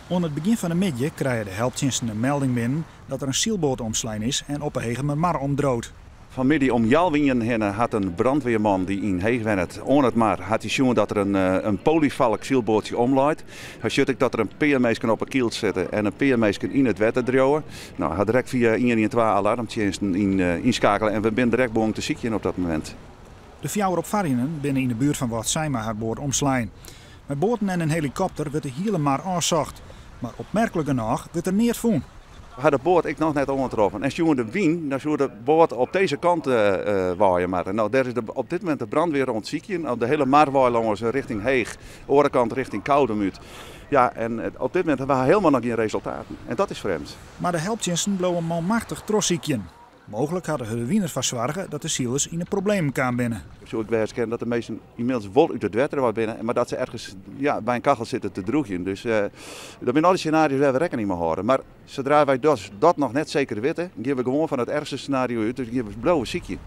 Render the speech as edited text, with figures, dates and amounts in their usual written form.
Oan it begjin fan de middei krije de helptsjinsten in melding binnen dat der in sylboat omslein is en op 'e Hegemermar omdriuwt. Fanmiddei om healwei ienen hinne hat in brandweerman dy't yn Heech wennet oan it mar hat hy sjoen dat der in polyvalk sylboatsje omleit. Hy sjocht ek dat der in pear minsken op 'e kyl sitte en in pear minsken yn it wetter driuwe. No, hy hat direkt fia 112 alarmtsjinsten ynskakele en we binne direkt begûn te sykjen op dat momint. De fjouwer opfarrenden binne yn de buert fan Wâldsein mei har boat omslein. Mei boaten en in helikopter wurdt de hiele mar ôfsocht. Mar opmerklik genôch wurdt der neat fûn. We ha de boat ek noch net oantroffen. En sjoen de wyn, dan soe de boat op dizze kant waaie moatte. No, dêr is de, op dit momint de brandweer oan it sykjen. Op de hiele marwei lâns richting Heech, oare kant richting Koudum út. Ja, en op dit momint ha we hielendal noch gjin resultaten. En dat is frjemd. Mar de helptsjinsten bliuwe manmachtich trochsykjen. Mooglik hat de hurde wyn derfoar soarge dat de silers yn 'e problemen kaam binne. It soe ek wêze kinne dat de minsken ynmiddels wol út it wetter wei binne, mar dat se ergens ja, by in kachel sitte te drûgjen. Dus dat binne al dy senario's wêr't we rekkening mei hâlde. Mar sadree't wy dat noch net seker witte, gean we gewoan fan it erchste senario út, dus gean we bliuwe sykjen.